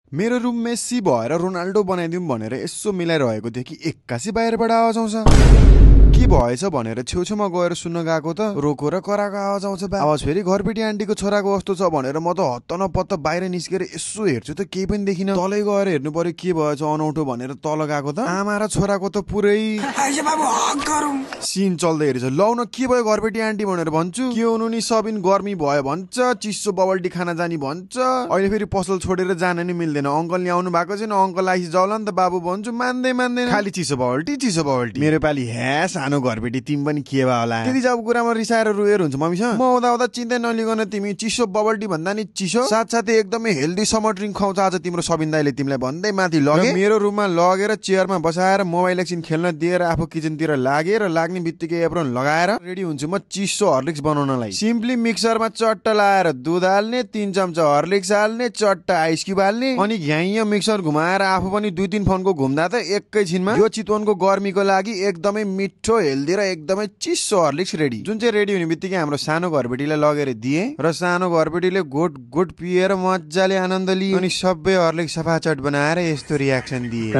मेरो room Messi भएर Ronaldo बनाइदिउँ भनेर यसो मिलाइरहेको थियो कि एक्कासी बाहिरबाट आवाज आउँछ। के भएछ भनेर छेउछेउमा गएर सुन्न गएको त रोको र कराको आवाज आउँछ। आवाज फेरि घरपेटी आन्टीको छोराको जस्तो छ भनेर म त हत्त नपत्त बाहिर निस्केर यसो हेर्छु त केही पनि देखिन। तलै गएर हेर्नु पर्यो के भएछ अनौठो भनेर तल गएको त आमा र छोराको त पुरै सिन चल्दै हेरेछ। लौ न के भयो घरपेटी आन्टी भनेर भन्छु। के हुनु नि सबिन गर्मी भयो भन्छ, चिसो बबल टी खाना जानी भन्छ। अहिले फेरि पसल छोडेर जान नि मिल्दैन। अङ्कल ल्याउनु भएको छैन, अङ्कल आइस जाउला नि त बाबु भन्छु, मान्दैन। खालि चिसो बबल टी। मेरो पाली सानो घरपेटी तिमी पनि के भयो होला। त्यति जब कुरामा रिसाएर रुएर हुन्छ मम्मीसँग। म आउँदा चिन्ता नलिकन तिमी चिसो बबल टी भन्दा नि चिसो साथसाथै एकदमै हेल्दी समर ड्रिङ्क खुवाउँछ आज तिम्रो सबिन दाइले तिमीलाई भन्दै माथि लगे। मेरो रुममा लगेर चेयरमा बसाएर मोबाइल एकछिन खेल्न दिएर आफू किचनतिर लागेर लाग्ने बित्तिकै एप्रोन लगाएर रेडी हुन्छु म चिसो हर्लिक्स बनाउनलाई। सिम्पली मिक्सरमा चट्ट लाएर दुध हाल्ने, 3 चम्चा हर्लिक्स हाल्ने, चट्ट आइस क्युब हाल्ने, अनि घ्याइयो मिक्सर घुमाएर आफू पनि 2-3 फोनको घुम्दा त एकैछिनमा यो चितवनको गर्मीको लागि एकदमै मिठो हेल्दी र एकदमै चिसो हर्लिक्स रेडी। जुन चाहिँ रेडी हुने बित्तिकै हाम्रो सानो घरबेटीलाई लगेर दिए र सानो घरबेटीले गोट पिएर मजाले आनन्द लिए। अनि सबै हर्लिक्स सफाचट बनाएर यस्तो रियाक्सन दिए।